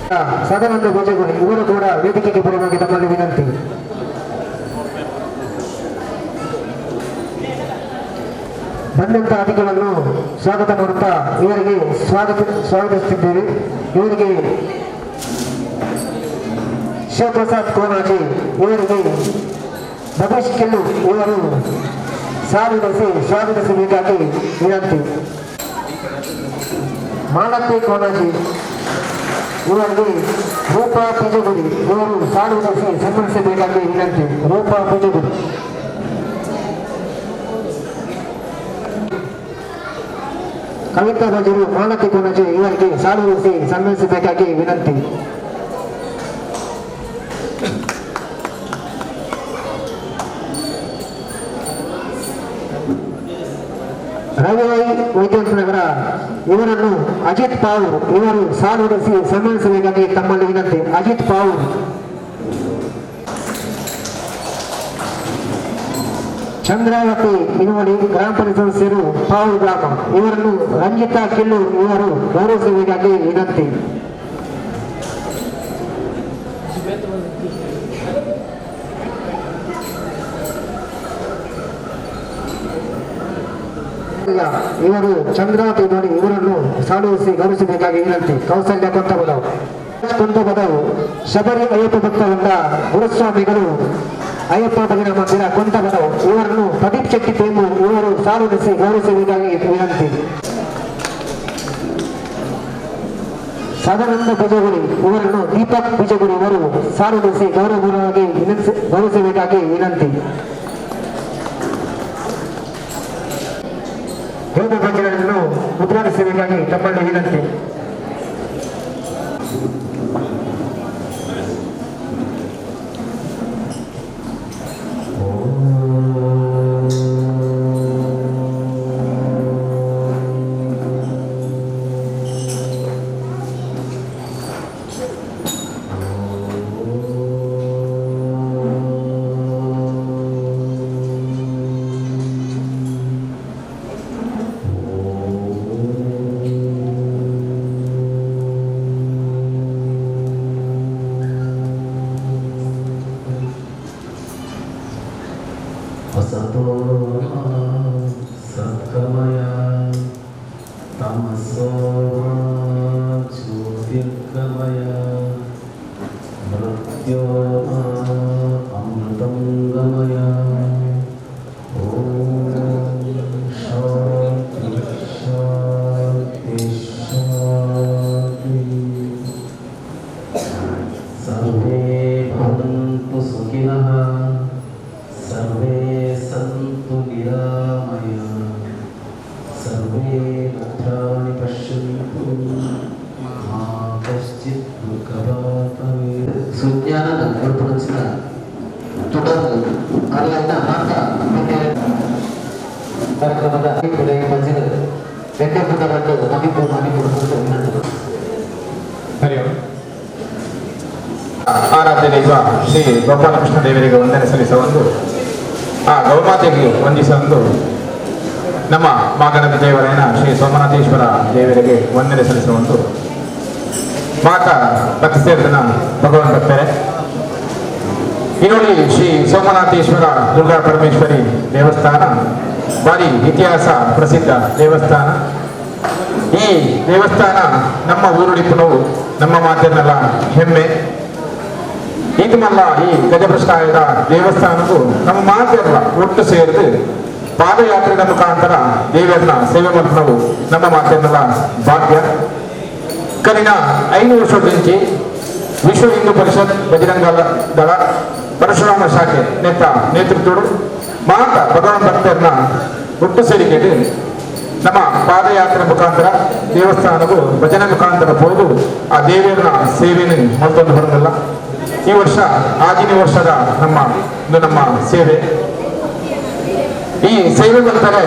ಸದಾನಂದ ಭೋಜಗುಡಿ ಇವರು ಕೂಡ ವೇದಿಕೆಗೆ ಬರುವಾಗಿ ತಮ್ಮಲ್ಲಿ ವಿನಂತಿ. ಬಂದಂತ ಅತಿಥಿಗಳನ್ನು ಸ್ವಾಗತ ಮಾಡುತ್ತಾ ಇವರಿಗೆ ಸ್ವಾಗತಿಸುತ್ತಿದ್ದೇವೆ. ಇವರಿಗೆ ಶಿವಪ್ರಸಾದ್ ಕೋನಾಜಿ ಇವರಿಗೆ ಬಬೀಶ್ ಕೆಲ್ಲು ಇವರು ಸಾಲಿಸಿ ಸ್ವಾಗತಿಸಬೇಕಾಗಿ ವಿನಂತಿ. ಮಾಲತಿ ಕೋನಾಜಿ ಇವರಿಗೆ ರೂಪಾ ಪೂಜೆಗುಡಿ ಇವರು ಸಾಲುಗಳಿಸಿ ಸನ್ಮಾನಿಸಬೇಕಾಗಿ ವಿನಂತಿ. ರೂಪಾ ಪೂಜೆಗುಡಿ. ಕವಿತಾ ರಾಜರು ಮಾಲತಿ ಕೋನಾಜಿ ಇವರಿಗೆ ಸಾಲುಗಳಿಸಿ ಸನ್ಮಾನಿಸಬೇಕಾಗಿ ವಿನಂತಿ. ರವಿವೈ ವೈದ್ಯನಗರ ಇವರನ್ನು ಅಜಿತ್ ಪಾವೂರ್ ಇವರು ಸಾಲುಗಳಿಸಿ ಸನ್ಮಾನಿಸಬೇಕಾಗಿ ತಮ್ಮಲ್ಲಿ ವಿನಂತಿ. ಅಜಿತ್ ಪಾವೂರ್. ಚಂದ್ರಾವತಿ ಇನುವಳಿ ಗ್ರಾಮ ಪಂಚಾಯತ್ ಸದಸ್ಯರು, ಪಾವೂರ್ ಗ್ರಾಮ ಇವರನ್ನು ರಂಜಿತಾ ಕಿಲ್ಲು ಇವರು ಗೌರವಿಸಬೇಕಾಗಿ ವಿನಂತಿ. ಇವರು ಚಂದ್ರಾವತಿ ನೋಡಿ ಇವರನ್ನು ಸಾಲುವಿಸಿ ಗೌರವಿಸಬೇಕಾಗಿ ವಿನಂತಿ. ಕೌಸಲ್ಯ ಕೊಂತಬದವು ಕೊಂತಬದವು ಶಬರಿ ಅಯ್ಯಪ್ಪ ಭಕ್ತರಿಂದ ಗುರುಸ್ವಾಮಿಗಳು, ಅಯ್ಯಪ್ಪ ಭಜನಾ ಮಂದಿರ, ಕೊಂತಬದವು ಇವರನ್ನು ಪ್ರದೀಪ್ ಶೆಟ್ಟಿ ತೇಮು ಇವರು ಸಾಲುವಿಸಿ ಗೌರವಿಸಬೇಕಾಗಿ ವಿನಂತಿ. ಸದಾನಂದ ಭುಜಗುಡಿ ಇವರನ್ನು ದೀಪಕ್ ಭುಜಗುಡಿ ಇವರು ಸಾಲುವಿಸಿ ಗೌರವಪೂರ್ವವಾಗಿ ಗೌರವಿಸಬೇಕಾಗಿ ವಿನಂತಿ. ಯೋಗ ಭಜನೆಯನ್ನು ಉದ್ಘಾಟಿಸಬೇಕಾಗಿ ತಮ್ಮಲ್ಲಿ ವಿನಂತಿ. असतो मा सद्गमय, तमसो मा ज्योतिर्गमय, मृत्योर्मा अमृतं गमय. ॐ शान्ति शान्ति शान्ति. सर्वे भवन्तु सुखिनः, सर्वे सन्तु निरामया, सर्वे भद्राणि पश्यन्तु, मा कश्चित् दुःखभाग् भवेत्. ಸುಜ್ಞಾನದ ಕೊಡ್ಪುನಂಚಿನ ತುಡರ್ ಅರ್ಲೈನ ಮಾತ ಕಾರ್ಯಕ್ರಮದ ಮಂಜಿನ ವೆಂಕಟಪುರ ನಮಿಪು ನಮಿಪು ವಿನಂತಿ. ಹರಿ ಓಂ. ಆರಾಧ್ಯ ದೈವ ಶ್ರೀ ಗೋಪಾಲಕೃಷ್ಣ ದೇವರಿಗೆ ವಂದನೆ ಸಲ್ಲಿಸುವ ಒಂದು, ಆ ಗೌಮಾತೆಗೆ ವಂದಿಸುವ ನಮ್ಮ ಮಾಗಣದ ದೇವರಾಯನ ಶ್ರೀ ಸೋಮನಾಥೇಶ್ವರ ದೇವರಿಗೆ ವಂದನೆ ಸಲ್ಲಿಸುವ ಒಂದು ಮಾತಾ ಭಕ್ತನ ಭಗವಾನ್ ಭಕ್ತರೇ, ಇನ್ನೊಂದು ಶ್ರೀ ಸೋಮನಾಥೇಶ್ವರ ದುರ್ಗಾ ಪರಮೇಶ್ವರಿ ದೇವಸ್ಥಾನ ಭಾರಿ ಇತಿಹಾಸ ಪ್ರಸಿದ್ಧ ದೇವಸ್ಥಾನ. ಈ ದೇವಸ್ಥಾನ ನಮ್ಮ ಊರುಡಿಪುನವು ನಮ್ಮ ಮಾತಿನಲ್ಲ ಹೆಮ್ಮೆ. ಇದು ಮಲ್ಲ ಈ ಗಜಪ್ರಷ್ಟಾಯದ ದೇವಸ್ಥಾನಕ್ಕೂ ನಮ್ಮ ಮಾತೆಲ್ಲ ಒಟ್ಟು ಸೇರಿದು ಪಾದಯಾತ್ರೆಯ ಮುಖಾಂತರ ದೇವರನ್ನ ಸೇವೆ ಮಾಡ್ತವು ನಮ್ಮ ಮಾತೆಲ್ಲ ಭಾಗ್ಯ. ಕರಿನ 5 ವರ್ಷದಿಂಚಿ ವಿಶ್ವ ಹಿಂದೂ ಪರಿಷತ್ ಬಜರಂಗ ದಳ ಪರಶುರಾಮ ಶಾಖೆ ನೇತೃತ್ವಡು ಮಾತ ಭಗವಾನ್ ಭಕ್ತರನ್ನ ಒಟ್ಟು ಸೇರಿಕೆಗೆ ನಮ್ಮ ಪಾದಯಾತ್ರೆ ಮುಖಾಂತರ ದೇವಸ್ಥಾನಕ್ಕೂ ಭಜನೆ ಮುಖಾಂತರ ಹೋದು ಆ ದೇವಿಯನ್ನ ಸೇವೆಯನ್ನು ಮತ್ತೊಂದು ಬರೋದಿಲ್ಲ. ಈ ವರ್ಷ ಆಗಿನ ವರ್ಷದ ನಮ್ಮ ಇದು ನಮ್ಮ ಸೇವೆ. ಈ ಸೇವೆ ಬರ್ತಾರೆ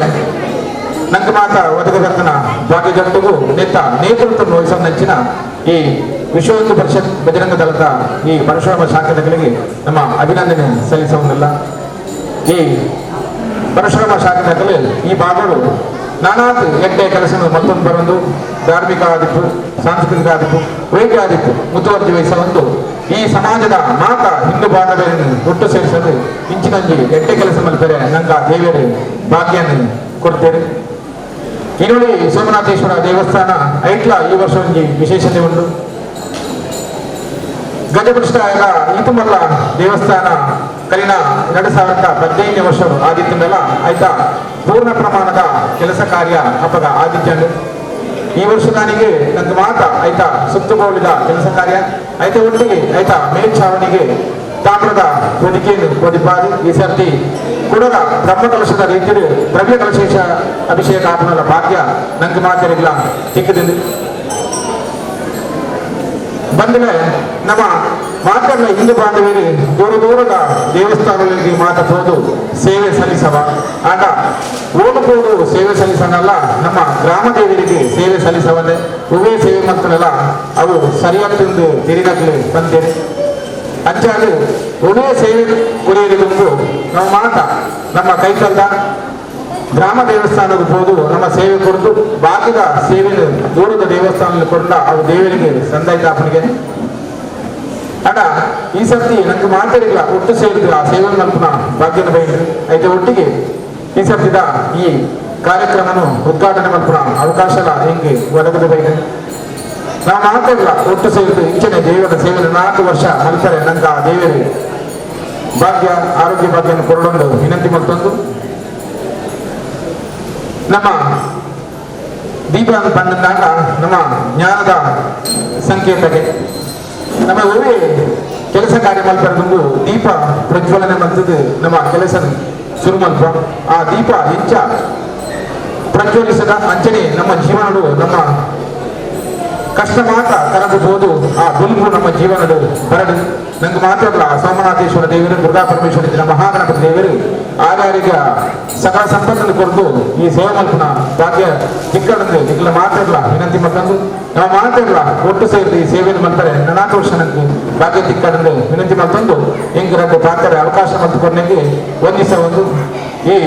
ನಂಗೆ ಮಾತ ಒದಗದತ್ತನ ಭಾಗ್ಯಜಂತಗೂ ನೇತ ನೇತೃತ್ವ ವಹಿಸೋ ಈ ವಿಶ್ವ ಹಿಂದೂ ಪರಿಷತ್ ಬಜರಂಗ ದಳದ ಈ ಪರಶುರಾಮ ಶಾಖೆಗಳಿಗೆ ನಮ್ಮ ಅಭಿನಂದನೆ ಸಲ್ಲಿಸುವುದಿಲ್ಲ. ಈ ಪರಶುರಾಮ ಶಾಖೆಗಳಲ್ಲಿ ಈ ಭಾಗಗಳು ನಾನಾತ್ ಎಡ್ಡೆ ಕೆಲಸ ಮತ್ತೊಂದು ಬರೊಂದು ಧಾರ್ಮಿಕ ಆದಿಪ್ಪು, ಸಾಂಸ್ಕೃತಿಕ ಆದಿಪ್ಪು, ವೈದ್ಯ ಆದಿಪ್ಪು ಮುತುವರ್ಜಿ ವಹಿಸೊಂದು ಈ ಸಮಾಜದ ಮಾತ ಹಿಂದೂ ಬಾಂಧವ್ಯವನ್ನು ಒಟ್ಟು ಸೇರಿಸಲು ಇಂಚಿನಂಜಿ ಎಡ್ಡೆ ಕೆಲಸ ಮಲ್ಪೆರೆ ನಂಗ ದೇವರು ಭಾಗ್ಯನ ಕೊಡ್ತೇನೆ. ಇನ್ನೊಳಿ ಸೋಮನಾಥೇಶ್ವರ ದೇವಸ್ಥಾನ ಐಟ್ಲ ಈ ವರ್ಷ ಒಂಜಿ ವಿಶೇಷತೆ ಉಂಟು. ಗಜಪೃಷ್ಠ ಈತುಮಲ್ಲ ದೇವಸ್ಥಾನ ಕಲಿನ 2015 ವರ್ಷ ಆದಿತ್ಯಮೆಲ್ಲ ಆಯ್ತಾ ಪೂರ್ಣ ಪ್ರಮಾಣದ ಕೆಲಸ ಕಾರ್ಯ ಅಪಗ ಆದಿತ್ಯಂಡು. ಈ ವರ್ಷ ನನಗೆ ನಂಗೆ ಮಾತ ಆಯ್ತಾ ಸುತ್ತುಗೋಳಿದ ಕೆಲಸ ಕಾರ್ಯ ಆಯ್ತಾ ಒಟ್ಟಿಗೆ ಆಯ್ತಾ ಮೇಲ್ಛಾವಣಿಗೆ ತಾಮ್ರದ ಹೊದಿಕೆಯನ್ನು ಹೊದಿಪಾದು ಈ ಸರ್ತಿ ಕುಡದ ಬ್ರಹ್ಮಕಲಶದ ರೀತಿಯಲ್ಲಿ ದ್ರವ್ಯ ಕಲಶೇಷ ಅಭಿಷೇಕ ಆಪಣದ ಭಾಗ್ಯ ನಂಗೆ ಮಾತರಿಲ್ಲ ತಿಕ್ಕದಿಂದ ಬಂದರೆ ನಮ್ಮ ಮಾತನ್ನ ಹಿಂದೂ ಬಾಂಧವರು ದೂರ ದೂರದ ದೇವಸ್ಥಾನಗಳಿಗೆ ಮಾತ ಹೋದು ಸೇವೆ ಸಲ್ಲಿಸವ ಆಗ ಓಡುಕೋಡು ಸೇವೆ ಸಲ್ಲಿಸನಲ್ಲ, ನಮ್ಮ ಗ್ರಾಮ ದೇವರಿಗೆ ಸೇವೆ ಸಲ್ಲಿಸವನ್ನೇ ಹೂವೇ ಸೇವೆ ಮಾಡ್ತಾನಲ್ಲ ಅವು ಸರಿಯಾದ ತಿರುಗಲಿ ಬಂದೇನೆ. ಅಂಚಾಗಿ ಹೂವೇ ಸೇವೆ ಕೊರೆಯಲಿಗೊಂದು ನಮ್ಮ ಮಾತ ನಮ್ಮ ಕೈಕಲ್ದ ಗ್ರಾಮ ದೇವಸ್ಥಾನಕ್ಕೆ ಹೋದು ನಮ್ಮ ಸೇವೆ ಕೊಡ್ದು ಬಾಕಿದ ಸೇವೆ ದೂರದ ದೇವಸ್ಥಾನದಲ್ಲಿ ಕೊಂಡ ಅವು ದೇವರಿಗೆ ಸಂದಾಯಿತಾಪನಿಗೆ ಅಡ ಈ ಸರ್ತಿ ನಂಗೆ ಮಾತಾಡಿಲ್ಲ ಒಟ್ಟು ಸೇರಿದ್ರು ಆ ಸೇವೆ ಮಲ್ಪನ ಭಾಗ್ಯನ ಬೈಂದ್ರು అయితే ಒಟ್ಟಿಗೆ ಈ ಸರ್ತಿದ ಈ ಕಾರ್ಯಕ್ರಮನು ಉದ್ಘಾಟನೆ ಮಲ್ಪನ ಅವಕಾಶ ಹಿಂಗೆ ಒದಗದ ಬೈಂದ್ರು. ನಾವು ಮಾತಾಡಲ್ಲ ಒಟ್ಟು ಸೇರಿದ್ದು ಇಂಚನೆ ದೇವರ ಸೇವೆ 4 ವರ್ಷ ಮಲ್ಪರೆ ನಂಗೆ ಆ ದೇವರಿಗೆ ಭಾಗ್ಯ ಆರೋಗ್ಯ ಭಾಗ್ಯನ ಕೊರಡೊಂದು ವಿನಂತಿ ಮಲ್ತೊಂದು ನಮ್ಮ ದೀಪ ಬಂದಾಗ ನಮ್ಮ ಜ್ಞಾನದ ಸಂಕೇತಕ್ಕೆ ನಮ್ಮ ಒಳ್ಳೆ ಕೆಲಸ ಕಾರ್ಯ ಮಲ್ಪರೆದುಂಡು ದೀಪ ಪ್ರಜ್ವಲನೆ ಮಲ್ತದ್ದು ನಮ್ಮ ಕೆಲಸ ಶುರು ಮಲ್ಪ ಆ ದೀಪ ಹೆಚ್ಚ ಪ್ರಜ್ವಲಿಸದ ಅಂಚನೆ ನಮ್ಮ ಜೀವನಡು ನಮ್ಮ ಕಷ್ಟ ಮಾತ್ರ ಕರೆದು ಹೋದು ಆ ಬುಲ್ಬು ನಮ್ಮ ಜೀವನಡು ಬರಡು. ನಂಗೆ ಮಾತ್ರ ಅಲ್ಲ ಸೋಮನಾಥೇಶ್ವರ ದೇವರು, ದುರ್ಗಾ ಪರಮೇಶ್ವರ, ಮಹಾಗಣಪತಿ ದೇವರು ಆಗಾರಿಗ ಸಕಲ ಸಂಪತ್ತನ್ನು ಕೊರದು ಈ ಸೇವೆ ಮಲ್ಪನ ಭಾಗ್ಯ ಚಿಕ್ಕಂದ್ರೆ ನಿಖಲ ಮಾತ್ರ ಅಲ್ಲ ವಿನಂತಿ ಮತ್ತೊಂದು ನಾವು ಮಾತ್ರ ಅಲ್ಲ ಒಟ್ಟು ಸೇರಿದ ಈ ಸೇವೆಯನ್ನು ಮಾಡ್ತಾರೆ 4 ವರ್ಷ ನಂಗೆ ಭಾಗ್ಯ ತಿಕ್ಕಂದ್ರೆ ವಿನಂತಿ ಮತ್ತೊಂದು ಹೆಂಗೆ ರದ್ದು ಪಾತ್ರೆ ಅವಕಾಶ ಮಲ್ತುಕೊಂಡಂಗೆ ಒಂದಿಸ ಒಂದು ಈ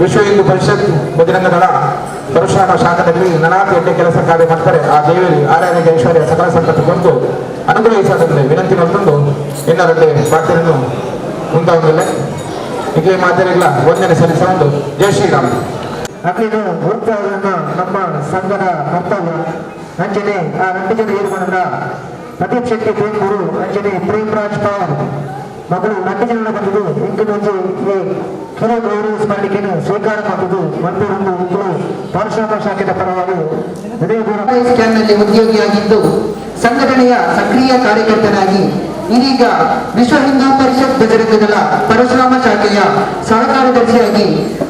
ವಿಶ್ವ ಹಿಂದೂ ಪರಿಷತ್ ಬಜರಂಗದಳ ಪರಶುರಾಮ ಶಾಖದಲ್ಲಿ 4 ಎಡ್ಡೆ ಕೆಲಸ ಕಾರ್ಯ ಮಾಡ್ತಾರೆ. ಆ ದೇವರು ಆರಾಧ್ಯ ಐಶ್ವರ್ಯ ಸಕಲ ಸಂಪತ್ತು ಕೊಟ್ಟು ಅನುಗ್ರಹಿಸೋದಂದ್ರೆ ವಿನಂತಿ ಮತ್ತೊಂದು ಇನ್ನರಡ್ಡೆ ಪಾತ್ರೆಯನ್ನು ಉಂಟಾಗುವುದಿಲ್ಲ. ಈಗ ಮಾತಾಡಿಲ್ಲ ವಂದನೆ ಸಲ್ಲಿಸ ಒಂದು ಜೈ ಶ್ರೀರಾಮ್. ಅಕ್ಲಿನ ಉತ್ಸಾಹವನ್ನು ನಮ್ಮ ಸಂಘದ ಕರ್ತವ್ಯ. ಅಂಜನೆ ಆ 2 ಜನ ಏರ್ಪಡ ಪ್ರದೀಪ್ ಶೆಟ್ಟಿ ಪ್ರೇಮ್ ಅಂಜನೆ ಪ್ರೇಮ್ ರಾಜ್ ಪವಾರ್ ಮಗಳು 2 ಜನ ಬಂದಿದ್ದು ಇಂಕಿನೊಂದು ಈ ಕಿರು ಗೌರವ ಸ್ಮರಣಿಕೆಯನ್ನು ಸ್ವೀಕಾರ ಮಾಡಿದ್ದು ಮಂದೂರೊಂದು ಇಬ್ಬರು ಪರಶುರಾಮ ಶಾಖೆಯ ಪರವಾಗಿ ಸ್ಕ್ಯಾನ್ನಲ್ಲಿ ಉದ್ಯೋಗಿಯಾಗಿದ್ದು ಸಂಘಟನೆಯ ಸಕ್ರಿಯ ಕಾರ್ಯಕರ್ತನಾಗಿ ಇದೀಗ ವಿಶ್ವ ಹಿಂದೂ ಪರಿಷತ್ ಬಜರಂಗದಳ ಪರಶುರಾಮ ಶಾಖೆಯ ಸಹ ಕಾರ್ಯದರ್ಶಿಯಾಗಿ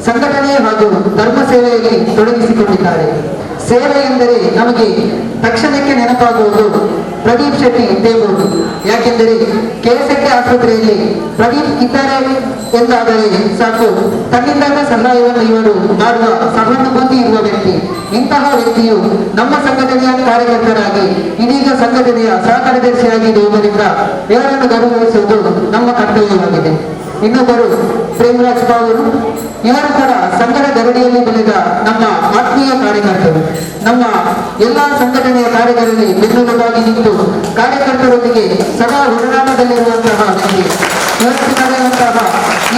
ಸಂಘಟನೆ ಹಾಗೂ ಧರ್ಮ ಸೇವೆಯಲ್ಲಿ ತೊಡಗಿಸಿಕೊಂಡಿದ್ದಾರೆ. ಸೇವೆ ಎಂದರೆ ನಮಗೆ ತಕ್ಷಣಕ್ಕೆ ನೆನಪಾಗುವುದು ಪ್ರದೀಪ್ ಶೆಟ್ಟಿ ದೇವರು. ಯಾಕೆಂದರೆ ಕೆಎಸ್ಎಕ್ಕೆ ಆಸ್ಪತ್ರೆಯಲ್ಲಿ ಪ್ರದೀಪ್ ಇದ್ದಾರೆ ಎಂದಾದರೆ ಸಾಕು, ತನ್ನಿಂದಾದ ಸಹಾಯವನ್ನು ಇವರು ಮಾಡುವ ಸಹಾನುಭೂತಿ ಇರುವ ವ್ಯಕ್ತಿ. ಇಂತಹ ವ್ಯಕ್ತಿಯು ನಮ್ಮ ಸಂಘಟನೆಯ ಕಾರ್ಯಕರ್ತರಾಗಿ ಇದೀಗ ಸಂಘಟನೆಯ ಸಹ ಕಾರ್ಯದರ್ಶಿಯಾಗಿ ಇರುವುದರಿಂದ ಇವರನ್ನು ಗೌರವಿಸುವುದು ನಮ್ಮ ಕರ್ತವ್ಯವಾಗಿದೆ. ಇನ್ನೊಬ್ಬರು ಪ್ರೇಮರಾಜ್ ಬಾವರು, ಇವರು ಕೂಡ ಸಂಘದ ಗರಡಿಯಲ್ಲಿ ಬೆಳೆದ ನಮ್ಮ ಆತ್ಮೀಯ ಕಾರ್ಯಕರ್ತರು. ನಮ್ಮ ಎಲ್ಲಾ ಸಂಘಟನೆಯ ಕಾರ್ಯಗಳಲ್ಲಿ ಬೆನ್ನೆಲುಬಾಗಿ ನಿಂತು ಕಾರ್ಯಕರ್ತರೊಂದಿಗೆ ಸದಾ ಒಡನಾಟದಲ್ಲಿರುವಂತಹ ವ್ಯಕ್ತಿ. ಇವತ್ತು ನಡೆಯುವಂತಹ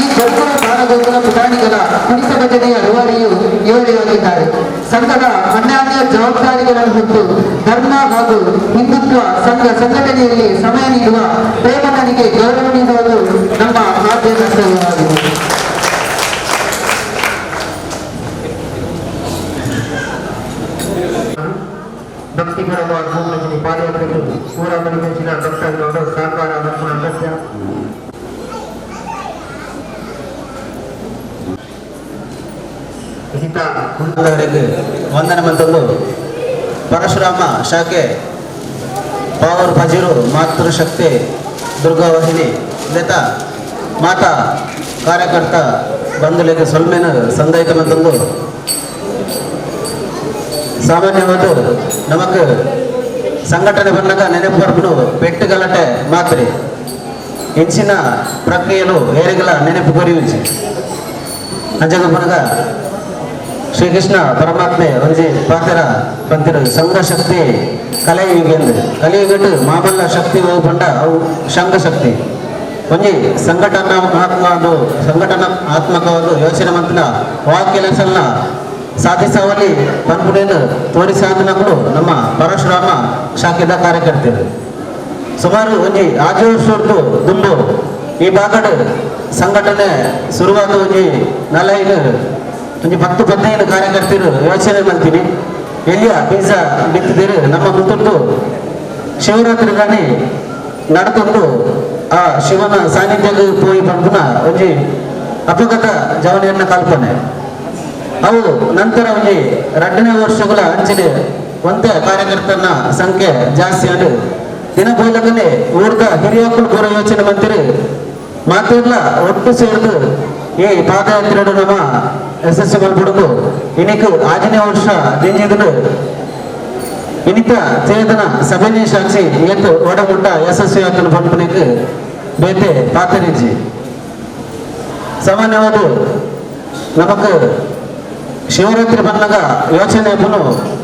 ಈ ಗೋಕುಲ ಬಾಲಗೋಕುಲ ಪುಟಾಣಿಗಳ ಕುಣಿತ ಭಜನೆಯ ರೂವಾರಿಯು ಇವರೇ ಆಗಿದ್ದಾರೆ. ಸಂಘದ ಅನ್ಯಾನ್ಯ ಜವಾಬ್ದಾರಿಗಳನ್ನು ಹೊತ್ತು ಧರ್ಮ ಹಾಗೂ ಹಿಂದುತ್ವ ಸಂಘ ಸಂಘಟನೆಯಲ್ಲಿ ಸಮಯ ನೀಡುವ ಪ್ರೇಮನಿಗೆ ಗೌರವ ನೀಡುವುದು ನಮ್ಮ ಆದ್ಯ ಕರ್ತವ್ಯವಾಗಿದೆ. ಭಕ್ತಿಪರವಾದ ಪಾದಯಾತ್ರೆಗೆ ಪೂರ ಮಣಿಗಂಚಿನ ಭಕ್ತಾದಿಗಳ ಸಹಕಾರ ಮತ್ತು ಅಗತ್ಯ. ವಂದನೆ ಮಂತಂದು ಪರಶುರಾಮ ಶಾಖೆ ಪಾವರ್ ಬಜಿರು ಮಾತೃಶಕ್ತಿ ದುರ್ಗಾವಾಹಿನಿ ಲೇತ ಮಾತಾ ಕಾರ್ಯಕರ್ತ ಬಂಧುಗಳಿಗೆ ಸೊಲ್ಮೆನ ಸಂದಾಯಿತ ಮಂತಂದು ಸಾಮಾನ್ಯವಾದ ನಮಕ್ ಸಂಘಟನೆ ಬಂದಾಗ ನೆನಪು ಬರ್ಪುನು ಪೆಟ್ಟು ಗಲಾಟೆ ಮಾತ್ರೆ ಇಂಚಿನ ಪ್ರಕ್ರಿಯೆಲು ಏರಿಗಲ ನೆನಪು ಕೊರಿಯುಂಚಿ ಅಂಜಗ ಪನಗ Shrikrishna ಪರಮಾತ್ಮೆ ಒಂಜಿ ಪಾತ್ರ ಪಂತಿರು ಸಂಘ ಶಕ್ತಿ ಕಲೆಯುಗೆಂದು ಕಲಿಯುಗಟ್ಟು ಮಾಮಲ್ಲ ಶಕ್ತಿ ಪಂಡ ಅವು ಸಂಘ ಶಕ್ತಿ ಒಂಜಿ ಸಂಘಟನಾತ್ಮಕ ಸಂಘಟನಾತ್ಮಕವಾದ ಯೋಚನೆ ಮಂತ್ರ ವಾ ಕೆಲಸನ ಸಾಧಿಸವಲ್ಲಿ ಪನ್ಪುಡೇನು ತೋರಿಸಾದನಗಳು ನಮ್ಮ ಪರಶುರಾಮ ಶಾಖೆದ ಕಾರ್ಯಕರ್ತರು. ಸುಮಾರು ಒಂಜಿ ಆಜು ವರ್ಷದ್ದು ದುಂಬು ಈ ಭಾಗಡ್ ಸಂಘಟನೆ ಶುರುವಾದ ಒಂಜಿ 4 ಒಂಜಿ 10 15 ಕಾರ್ಯಕರ್ತರು ಯೋಚನೆ ಮಾಡ್ತೀನಿ ಎಲ್ಲಿಯ ಬೀಜ ಬಿತ್ತಿದ್ದೀರಿ ನಮ್ಮ ಮುತ್ತುಂದು ಶಿವರಾತ್ರಿ ದಾನಿ ನಡತೊಂದು ಆ ಶಿವನ ಸಾನ್ನಿಧ್ಯಕ್ಕೆ ಪೋಯಿ ಪನ್ಪುನ ಒಂಜಿ ಅಪಗತ ಜವನಿಯನ್ನ ಕಲ್ಪನೆ. ಅವು ನಂತರ ಒಂಜಿ 2ನೇ ವರ್ಷಗಳ ಅಂಚಿನ ಒಂತೆ ಕಾರ್ಯಕರ್ತನ ಸಂಖ್ಯೆ ಜಾಸ್ತಿ ಆದ ದಿನ ಬೋಲಕನೆ ಊರ್ದ ಹಿರಿಯಕ್ಕಳು ಪೂರ ಯೋಚನೆ ಮಂತಿರಿ ಮಾತೆಲ್ಲ ಒಟ್ಟು ಸೇರಿದು ಈ ಪಾದಯಾತ್ರೆ ನಮ್ಮ ಯಶಸ್ಸು ಮಲ್ಪುಡುಗು ಇನಿಕ್ 5ನೇ ವರ್ಷ ದಿಂಜಿದು ಇನಿತ ಚೇತನ ಸಭೆನೇ ಸಾಕ್ಷಿ ಏತು ಒಡಮುಟ್ಟ ಯಶಸ್ವಿ ಆತನ ಪನ್ಪುನಿಕ್ ಬೇತೆ ಪಾತರಿಜಿ. ಸಾಮಾನ್ಯವಾದ ನಮಕ್ ಶಿವರಾತ್ರಿ ಬಂದಾಗ ಯೋಚನೆ ಪುನು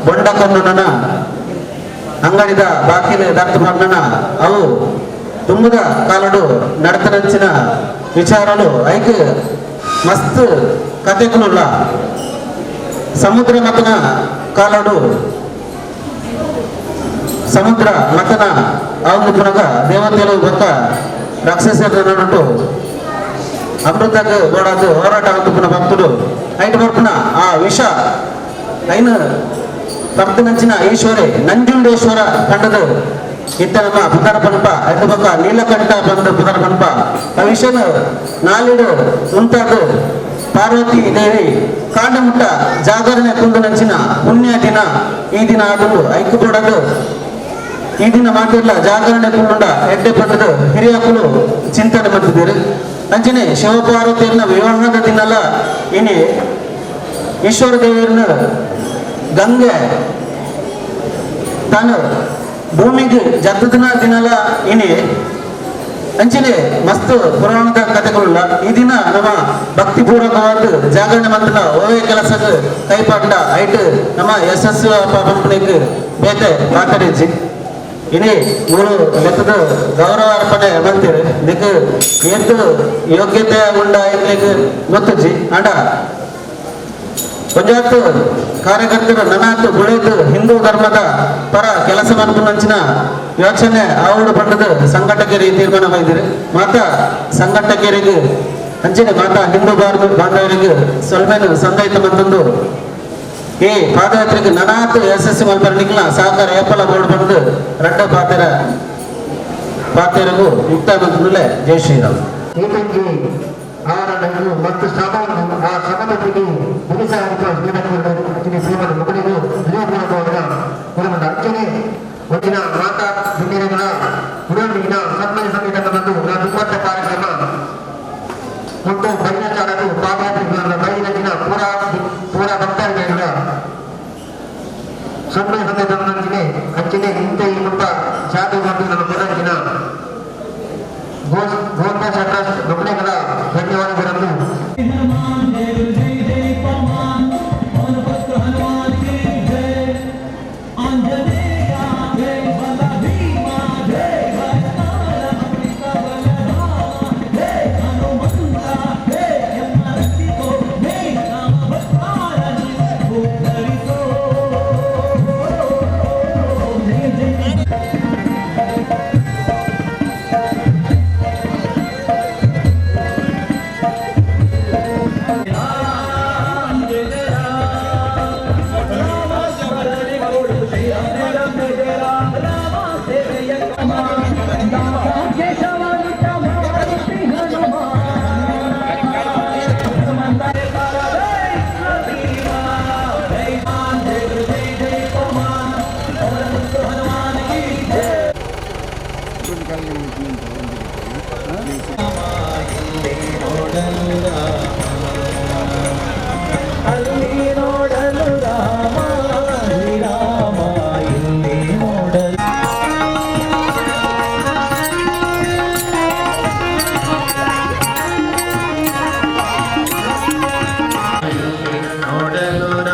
ಬೊಂಡ ಕಣ್ಣುನ ಅಂಗಡಿದ ಬಾಕಿಲು ದತ್ತು ಬಂಡನ ಅವು ತುಂಬದ ಕಾಲಡು ನಡತನಂಚಿನ ವಿಚಾರಲು ಐಕ್ ಮಸ್ತ್ ಕತೆಗಳುಲ್ಲ. ಸಮುದ್ರ ಮತನ ಕಾಲಡು ಸಮುದ್ರ ಮತನ ಅವನು ಪುನಗ ದೇವತೆಗಳು ಗೊತ್ತ ರಾಕ್ಷಸರ ನಡುಟು ಅಮೃತಕ್ಕೆ ಗೋಡಾದು ಹೋರಾಟ ಒಂದು ಪುನಃ ಭಕ್ತುಡು ಐಟ್ ಬರ್ಪುನ ಆ ವಿಷ ಐನ ಪರ್ತನಂಚಿನ ಈಶ್ವರೇ ನಂಜುಂಡೇಶ್ವರ ಕಂಡದು ಇತ್ತ ನಮ್ಮ ಪುದರ ಪನ್ಪ ಐದು ಪಕ್ಕ ನೀಲಕಂಠ ಬಂದು ಪುದರ ಪನ್ಪ ಆ ವಿಷನ ನಾಲಿಡು ಉಂಟಾದ ಪಾರ್ವತಿ ದೇವಿ ಕಾಂಡಮುಟ್ಟ ಜಾಗರಣೆ ಕುಂದು ನಂಚಿನ ಪುಣ್ಯ ದಿನ ಈ ದಿನ ಆದವು ಐಕ್ಯ ಕೊಡದು ಈ ದಿನ ಮಾತಿಲ್ಲ ಜಾಗರಣೆ ಕುಂಡ ಎಡ್ಡೆ ಪಟ್ಟದ ಹಿರಿಯಕುಲು ಚಿಂತನೆ ಮಾಡ್ತಿದ್ದಾರೆ. ಅಂಚನೆ ಶಿವಪಾರ್ವತಿಯನ್ನ ವಿವಾಹದ ದಿನಲ್ಲ ಇನಿ ಈಶ್ವರ ದೇವರನ್ನ ಗಂಗೆ ತಾನು ಭೂಮಿಗೆ ಜತ್ತದಿನ ದಿನಲ್ಲ ಇನಿ ಅಂಚನೆ ಮಸ್ತ್ ಪುರಾಣದ ಕಥೆಗಳುಲ್ಲ. ಈ ದಿನ ನಮ್ಮ ಭಕ್ತಿಪೂರ್ವಕವಾದ ಜಾಗರಣೆ ಮಂತ್ರ ಓವೇ ಕೆಲಸಕ್ಕೆ ಕೈಪಾಟ ಐಟ್ ನಮ್ಮ ಯಶಸ್ಸು ಪಂಪನಿಗೆ ಬೇತೆ ಮಾತಾಡಿಜ್ಜಿ. ಇನಿ ಮೂರು ಲೆಕ್ಕದ ಗೌರವ ಅರ್ಪಣೆ ಬಂತೀರಿ ಇದಕ್ಕೆ ಏತು ಯೋಗ್ಯತೆ ಉಂಡ ಇರ್ಲಿಕ್ಕೆ ಗೊತ್ತಜ್ಜಿ. ಅಂಡ ಪಂಚಾಯತ್ ಕಾರ್ಯಕರ್ತರು ನನಾತು ಬೆಳೆದು ಹಿಂದೂ ಧರ್ಮದ ಪರ ಕೆಲಸ ಮಾಡ್ಕೊಂಡಂಚಿನ ಯೋಚನೆ ಆವಡು ಪಟ್ಟದ ಸಂಘಟಕರಿಗೆ ತೀರ್ಮಾನ ಮಾಡಿದಿರಿ. ಮಾತಾ ಸಂಘಟಕರಿಗೆ ಅಂಚಿನ ಮಾತಾ ಹಿಂದೂ ಬಾಂಧವರಿಗೆ ಸ್ವಲ್ಪ ಸಂದಾಯಿತ ಮಂತಂದು ಈ ಪಾದಯಾತ್ರೆಗೆ ನನಾತು ಯಶಸ್ವಿ ಮಲ್ಪರಣಿಕಲ ಸಹಕಾರ ಏಪಲ ಬೋರ್ಡ್ ಬಂದು ರಡ್ಡ ಪಾತೆರ ಪಾತೆರಗೂ ಮುಕ್ತಾಯ ಮಂತಂದುಲೆ. ಜೈ ಶ್ರೀರಾಮ್. ಅವರನ್ನು ಮತ್ತು ಶ್ರಮವನ್ನು ಆ ಶ್ರಮದೊಂದಿಗೆ ಮಗನಿಗೂ ಹೃದಯಪೂರ್ವಕವಾದ ಅಂಚನೆ ಒಂದಿನ ಮಾತಾ ಹಿಂದಿನ ಉಡಲಿನ ಸನ್ಮಾನ ಸಂಗೀತ ಬಂದು ತುಂಬತ್ತ ಕಾರ್ಯಕ್ರಮ ಮತ್ತು ಭೈರಾಚಾರವು ಪಾದಯಾತ್ರೆಗಳ ಬೈಲಿನ ದಿನ ಪೂರಾ ಪೂರಾ ಭಕ್ತರುಗಳ ಸನ್ಮಾನ ಸಂಗೀತದೊಂದಿಗೆ ಅಂಚನೆ ಇಂಥ ಈ ಮುಟ್ಟ ಜಾತಿ ಬಂದು ನಮ್ಮ ಕೊಡಗಿನ ಗೋಪಾಲ ಟ್ರಸ್ಟ್ ಮಕ್ಕಳಿಗಳ ಧನ್ಯವಾದಗಳನ್ನು. ನೋಡಲು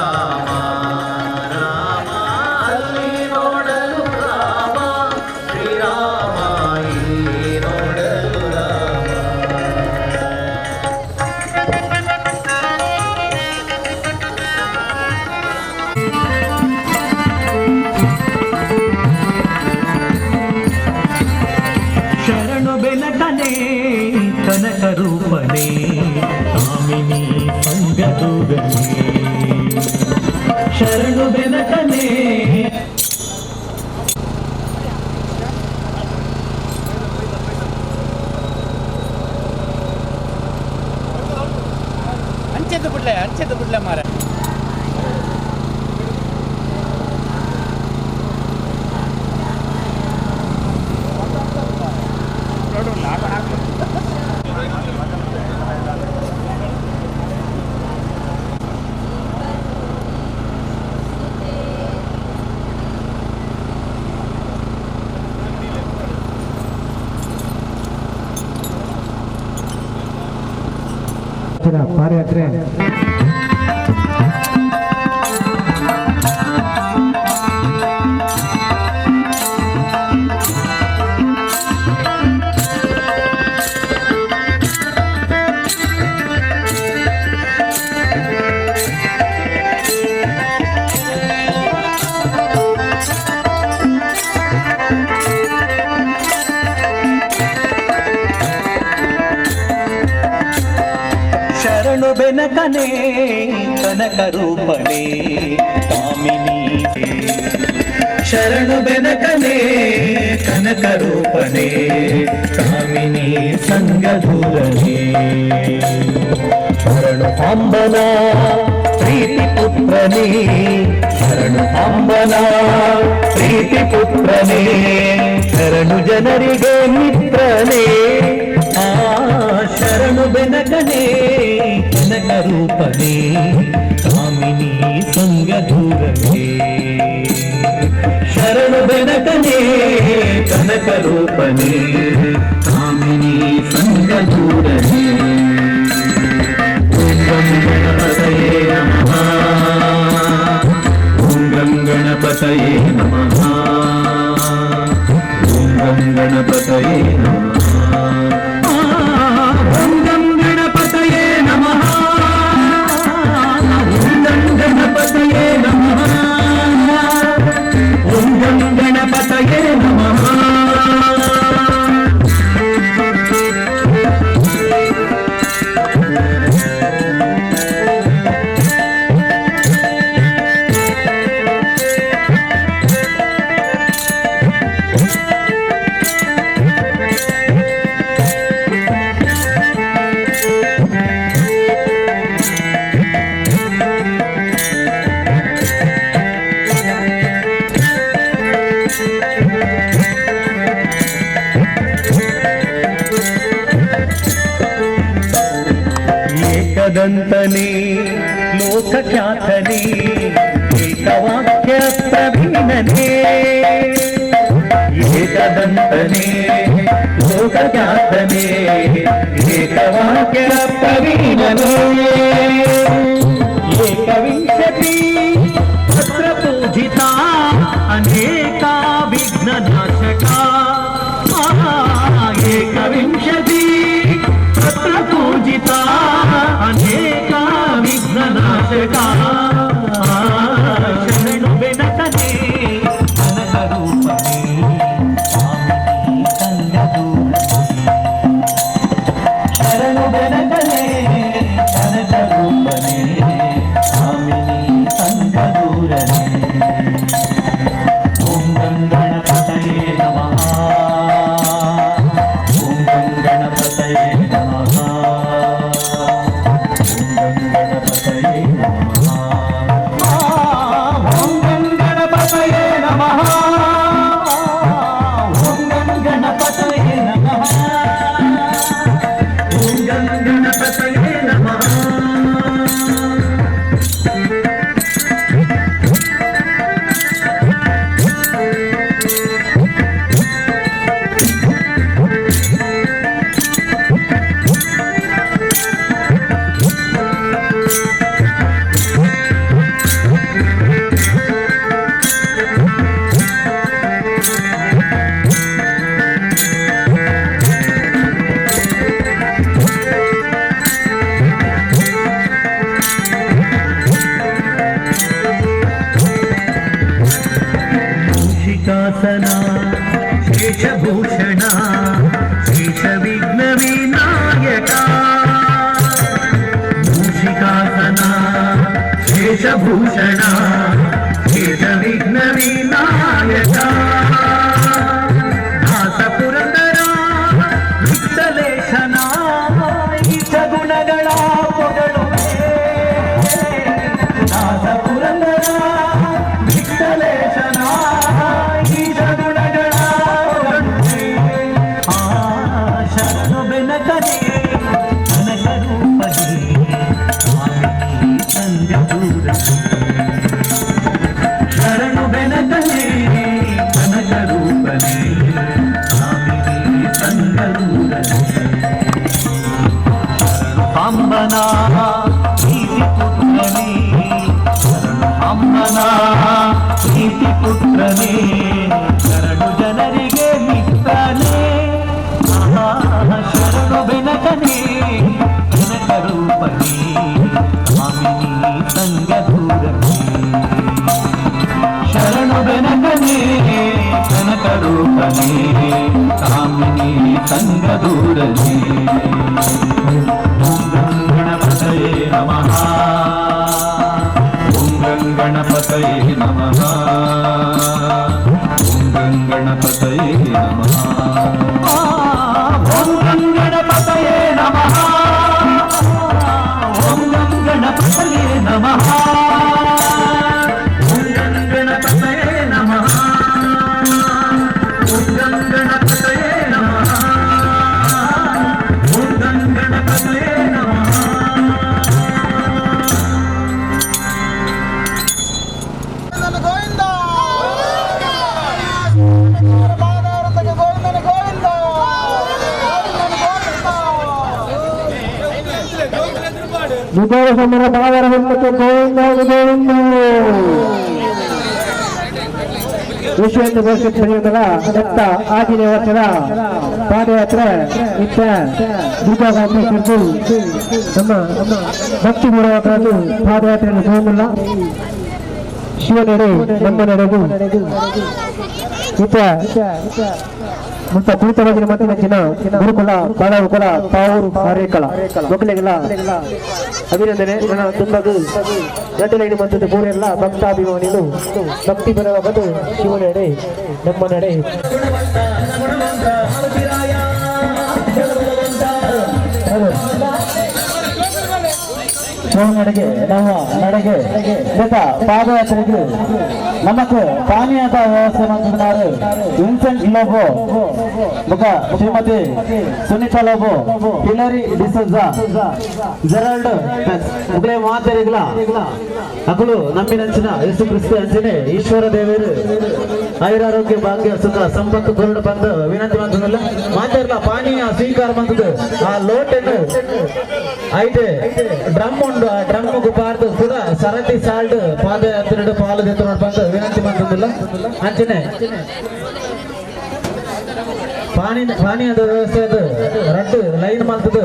ಅಂಚಿನ ಪಾದಯಾತ್ರೆ ಶರಣು ಬೆನಕನೇ ಕನಕ ರೂಪನೇ ಕಾಮಿನಿ ಶರಣು ಬೆನಕನೇ ಕನಕ ರೂಪನೇ ಕಾಮಿನಿ ಸಂಗಧೂರನೇ ಶರಣು ಸಾಂಬನ ಪ್ರೀತಿ ಪುತ್ರನೇ ಶರಣು ಸಾಂಬನ ಪ್ರೀತಿ ಪುತ್ರನೇ ಶರಣು ಜನರಿಗೆ ಮಿತ್ರನೇ ಆ ಶರಣು ಬೆನಕನೇ ಕನಕ ರೂಪನೇ ಕಾಮಿನಿ ಸಂಗಧೂರನೇ ಶರಣು ಬೆನಕನೇ ಕನಕ ರೂಪನೇ ಕಾಮಿನಿ ಸಂಗಧೂರನೇ ಓಂ ಗಂ ಗಣಪತಯೇ ನಮಃ ಓಂ ಗಂ ಗಣಪತಯೇ ನಮಃ ಓಂ ಗಂ ಗಣಪತಯೇ ನಮಃ ಓಂ ಗಂ ಗಣಪತಯೇ ನಮಃ ಓಂ ಗಂ ಗಣಪತಯೇ ನಮಃ ಓಂ ಗಂ ಗಣಪತಯೇ ನಮಃ. ಏಕದಂತನೇ ಲೋಕಖ್ಯಾತನೇ ಏಕವಾಕ್ಯ ಪ್ರವೀಣನೇ ಏಕದಂತನೇ ಲೋಕಖ್ಯಾತನೇ ಏಕವಾಕ್ಯ ಪ್ರವೀಣನೇ ಏಕವಿಂಶತಿ ಪತ್ರ ಪೂಜಿತ ಅನೇಕ ವಿಘ್ನನಾಶಕ ಏಕವಿಂಶತಿ ಪತ್ರ ಪೂಜಿತ ಅನೇಕ ವಿಘ್ನನಾಶಕ ಶರಣು ಬೆನಕನೇ ಕನಕ ರೂಪನೇ ಕಾಮಿನಿ ಸಂಗಧೂರನೇ ಶರಣು ಬೆನಕನೇ ಕನಕ ರೂಪನೇ ಕಾಮಿನಿ ಸಂಗಧೂರನೇ ಓಂ ಗಂ ಗಣಪತಯೇ ನಮಃ ಓಂ ಗಂ ಗಣಪತಯೇ ನಮಃ ಓಂ ಗಂ ಗಣಪತಯೇ ನಮಃ ಓಂ ಗಂ ಗಣಪತಯೇ ನಮಃ ಓಂ ಗಂ ಗಣಪತಯೇ ನಮಃ ಓಂ ಗಂ ಗಣಪತಯೇ ನಮಃ. ಮೂಷಿಕಾಸನ ಶೇಷಭೂಷಣ ಶೇಷವಿಘ್ನ ವಿನಾಯಕ ಮೂಷಿಕಾಸನ ಶೇಷಭೂಷಣ ಶೇಷವಿಘ್ನ ವಿನಾಯಕ ದಾಸ ಪುರಂದರ ವಿಠಲೇಶನ ಈಶ ಗುಣಗಳ ಪೊಗಳುವೆ ದಾಸ ಪುರಂದರ ವಿಠಲೇಶನ ಈಶ ಗುಣಗಳ ಪೊಗಳುವೆ ಆ ಶರಣು ಬೆನಕನೇ ಕನಕ ರೂಪನೇ ಕಾಮಿನಿ ಸಂಗಧೂರನೇ ನೀತಿ ಪುತ್ರನೇ, ಶರಣು ಜನರಿಗೆ ಮಿತ್ರನೇ, ಶರಣು ಬೆನಕನೇ, ಕನಕ ರೂಪನೇ, ಕಾಮಿನಿ ಸಂಗದೂರನೇ. ಶರಣು ಬೆನಕನೇ, ಕನಕ ರೂಪನೇ, ಕಾಮಿನಿ ಸಂಗದೂರನೇ. ಓಂ ಗಂ ಗಣಪತಯೇ ನಮಃ, ಓಂ ಗಂ ಗಣಪತಯೇ ನಮಃ, ಓಂ ಗಂ ಗಣಪತಯೇ ನಮಃ, ಓಂ ಗಂ ಗಣಪತಯೇ ನಮಃ, ಓಂ ಗಂ ಗಣಪತಯೇ ನಮಃ, ಓಂ ಗಂ ಗಣಪತಯೇ ನಮಃ, ಓಂ ಗಂ ಗಣಪತಯೇ ನಮಃ, ಓಂ ಗಂ ಗಣಪತಯೇ ನಮಃ. ಸಮರ ಬಾವರ ಗೋವಿಂದ ಗೋವಿಂದ. ವಿಶ್ವ ಹಿಂದೂ ಪರಿಷತ್ ಬಜರಂಗದಳ ದತ್ತ ಆಂಜನೇಯ ವರ್ಷದ ಪಾದಯಾತ್ರೆ ಇತ್ತ ದುರ್ಗಾಂಬ ನಮ್ಮ ಭಕ್ತಿ ಪೂರ್ವಕವಾಗಿ ಪಾದಯಾತ್ರೆಯನ್ನು ತಗೊಂಡಿಲ್ಲ. ಶಿವನೆಡೆ ನಮ್ಮ ನಡೆದು ಇತ್ತ ಮುತ್ತ ಕುಳಿತವಾಗಿನ ಮತ್ತಿನ ಜನ ಗುರುಕುಲ ಬಾಲಗುಕುಲ ಪಾವೂರು ಹರೇಕಳ ಮಕ್ಕಳಿಗೆಲ್ಲ ಅಭಿನಂದನೆ. ನನ್ನ ತುಂಬದು ಗಂಟಲೈನು ಮತ್ತು ಪೂರೆಲ್ಲ ಭಕ್ತಾಭಿಮಾನಿಗಳು ಭಕ್ತಿ ಬರವಾಗದು ಶಿವನೆಡೆ ನಮ್ಮ ನಡೆ. ನಡೆಗೆ ನಮ್ಮ ನಡೆಗೆ ಪಾದಯಾತ್ರೆಗೆ ನಮಕ್ ಪಾನೀಯದ ವ್ಯವಸ್ಥೆ ಮಾಡಿದ್ದಾರೆ. ವಿನ್ಸೆಂಟ್ ಲೋಬೋ ಮುಖ ಶ್ರೀಮತಿ ಸುನೀತಾ ಲೋಬೋ, ಹಿಲರಿ ಡಿಸೋಜಾ, ಜೆರಾಲ್ಡ್ ಮುಗಲೇ ಮಾತೆರಿಗಳ ಅಕಲು ನಂಬಿನಂಚಿನ ಯೇಸು ಕ್ರಿಸ್ತ ಅಂಚನೆ ಈಶ್ವರ ದೇವರು ಆಯುರಾರೋಗ್ಯ ಭಾಗ್ಯ ಸುಖ ಸಂಪತ್ತು ಕೊರಡು ಬಂದು ವಿನಂತಿ ಮಾಡ್ತದಲ್ಲ. ಮಾತಾಡಲ್ಲ ಪಾನೀಯ ಸ್ವೀಕಾರ ಬಂದದ್ದು ಆ ಲೋಟನ್ನು ಐತೆ ಡ್ರಮ್ ಉಂಡು, ಆ ಡ್ರಮ್ ಪಾರ್ದು ಕೂಡ ಸರತಿ ಸಾಲ್ಡ್ ಪಾದಯಾತ್ರೆ ಪಾಲು ಬಂದು ವಿನಂತಿ ಮಾಡ್ತದಲ್ಲ. ಅಂಚನೆ ಪಾನೀಯದ ವ್ಯವಸ್ಥೆ ಅದು ರಡ್ಡು ಲೈನ್ ಮಾಡ್ತದೆ.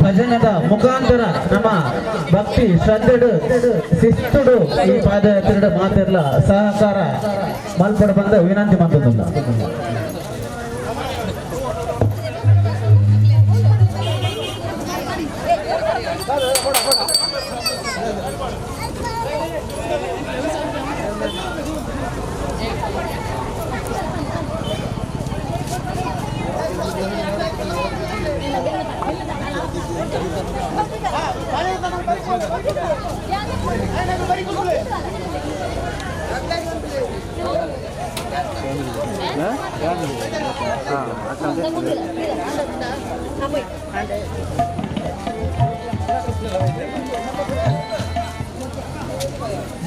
ಭಜನದ ಮುಖಾಂತರ ನಮ್ಮ ಭಕ್ತಿ ಶ್ರದ್ಧೆಡು ಶಿಸ್ತುಡು ಈ ಪಾದಯಾತ್ರೆ ಮಾತೆಲ್ಲ ಸಹಕಾರ ಮಲ್ಪಡ ಬಂದ ವಿನಂತಿ ಮಾಡ್ತದಲ್ಲ.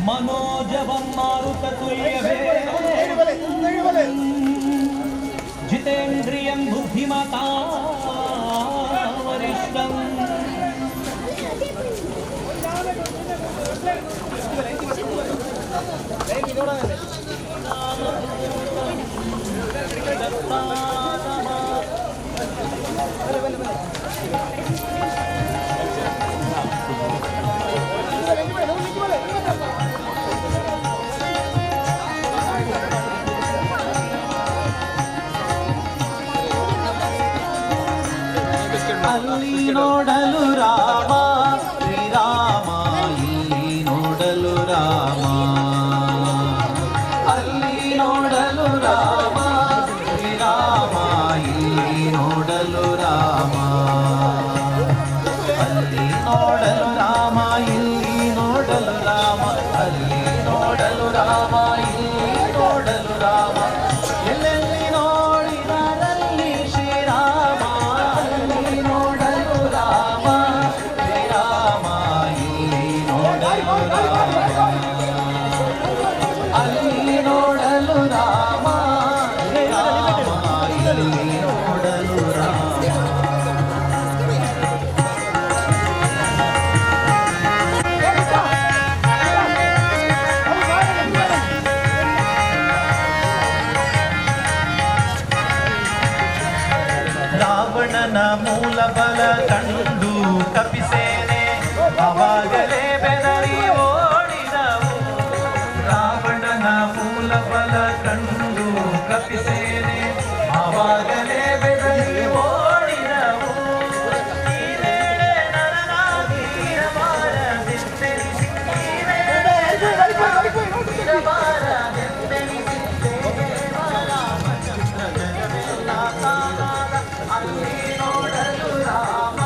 मनोजवं मारुततुल्यवे जितेन्द्रियं बुद्धिमतां वरिष्ठम्. ಅಲ್ಲಿ ನೋಡಲು ರಾಮ ಶ್ರೀರಾಮ, ಇಲ್ಲಿ ನೋಡಲು ರಾಮ, ಅಲ್ಲಿ ನೋಡಲು ರಾಮ ಶ್ರೀರಾಮ, ಇಲ್ಲಿ ನೋಡಲು ರಾಮ, ಅಲ್ಲಿ ನೋಡಲು ರಾಮ, ಇಲ್ಲಿ ನೋಡಲು ರಾಮ, ಅಲ್ಲಿ ನೋಡಲು ರಾಮ, ಇಲ್ಲಿ ನೋಡಲು ರಾಮ, ಎಲ್ಲೆಲ್ಲಿ ನೋಡಿದರಲ್ಲಿ ಶ್ರೀರಾಮ, ಅಲ್ಲಿ ನೋಡಲು ರಾಮ ಶ್ರೀರಾಮ, ಇಲ್ಲಿ ನೋಡಲು ರಾಮ, ಅಲ್ಲಿ ನೋಡಲು ರಾಮ ಶ್ರೀರಾಮ, ಇಲ್ಲಿ ನೋಡಲು ರಾಮ. ರಾವಣನ ಮೂಲ ಬಲ ಕಂಡು ಕಪಿಸೇನೆ ಅವಾಗಲೇ ಬೆದರಿ ಓಡಿದವು. ರಾವಣನ ಮೂಲ ಬಲ ಕಂಡು ಕಪಿಸೇನೆ ಅವಾಗಲೇ ಬೆದರಿ ಓಡಿದವು. ಈ ವೇಳೆ ನರನಾಗಿ ಇರಬಾರದೆಂದೆನಿಸಿ, ಈ ವೇಳೆ ನರನಾಗಿ ಇರಬಾರದೆಂದೆನಿಸಿ, ರಾಮಚಂದ್ರ ಜಗವೆಲ್ಲ ತಾನಾದ ಅಲ್ಲಿ ನೋಡಲು ರಾಮ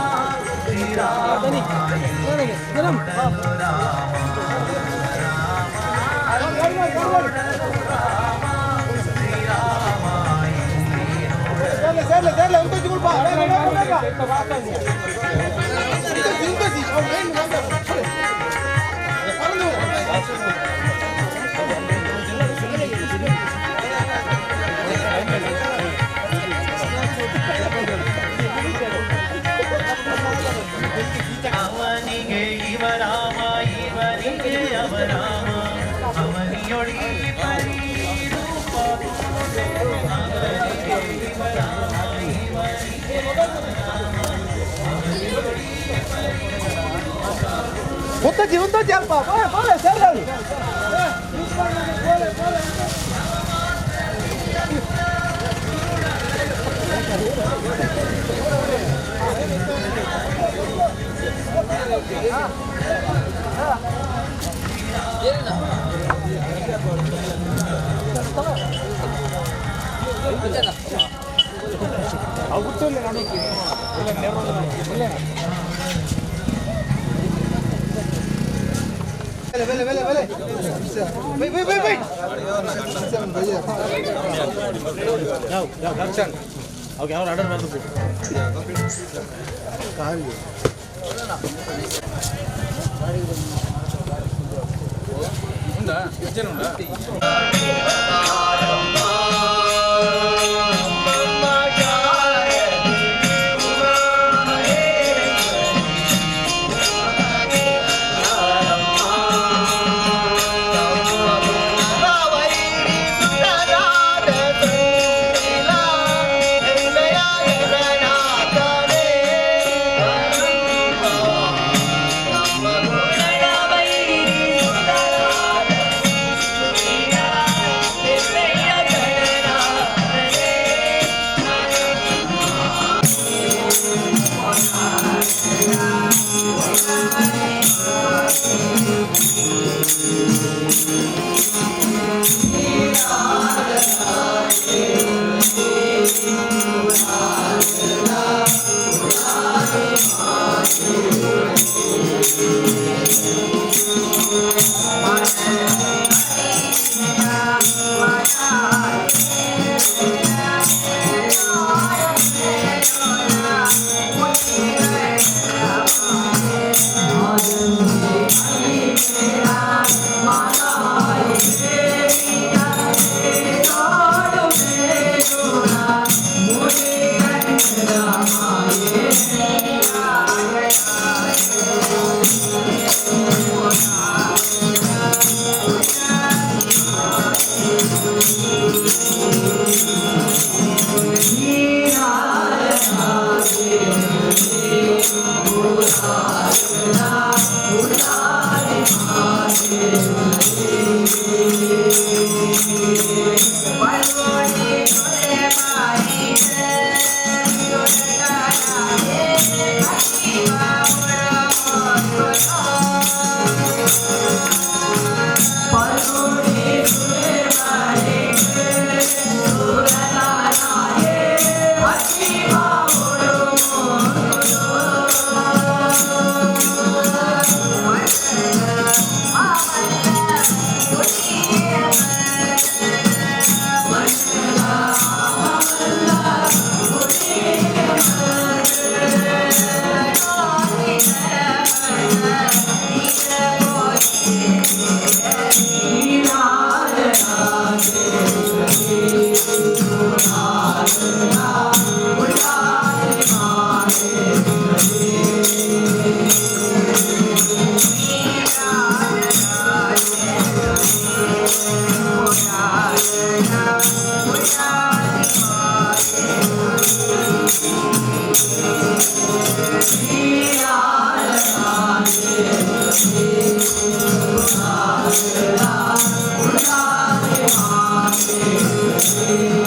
ಶ್ರೀರಾಮ ನೋಡಲು ರಾಮ ರಾಮ ಅಲ್ಲಿ ನೋಡಲು ರಾಮ ಶ್ರೀರಾಮ ಇಲ್ಲಿ ಅವನಿಗೆ ಇವ ರಾಮ ಇವನಿಗೆ ಅವರಾಮ ಅವನಿಯೊಳಿ ಪರಿರೂಪ ಅವನಿಗೆ ಇವ ರಾಮ ಇವನಿಗೆ ಅವರಾಮ ಅವನಿಯೊಳಿ ಉತ್ತಜಿ ಉತ್ತಜಿ ಅಲ್ಪ ಬೋಲೆ ಸೇರ್ಲಾಳಿ ಬೋಲೆ ಬೋಲೆ. Thank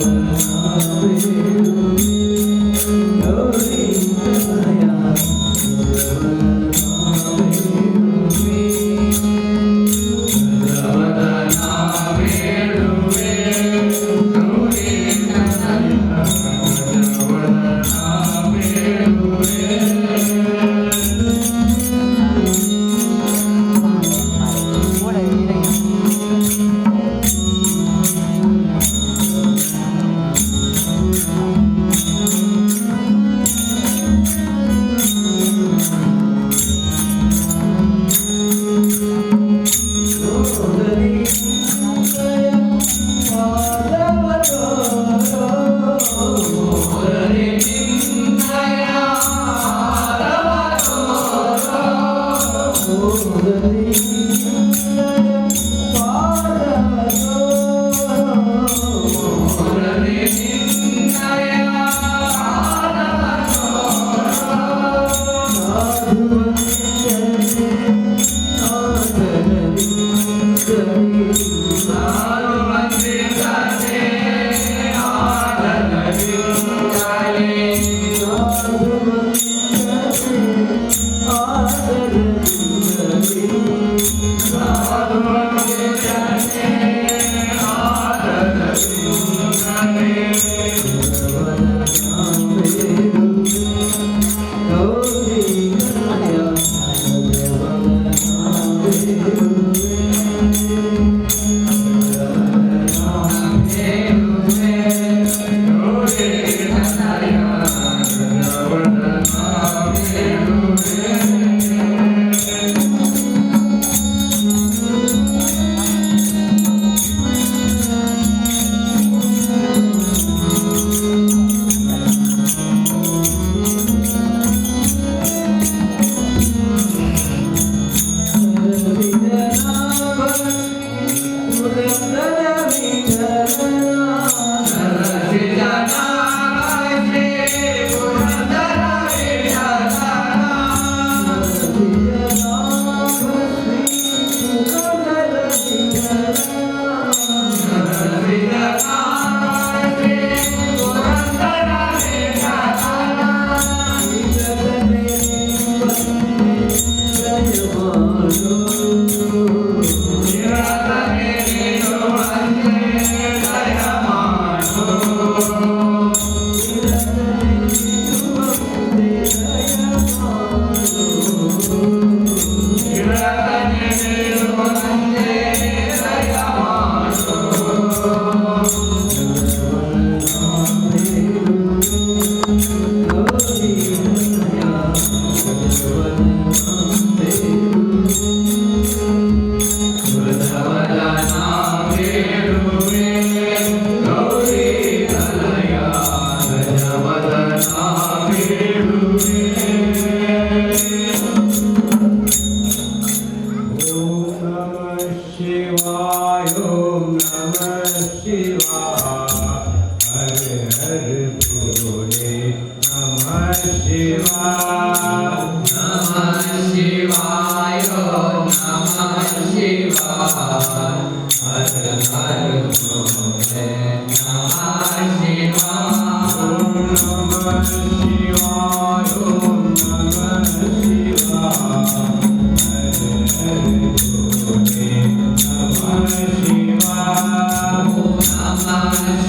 Namah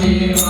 Shivaya.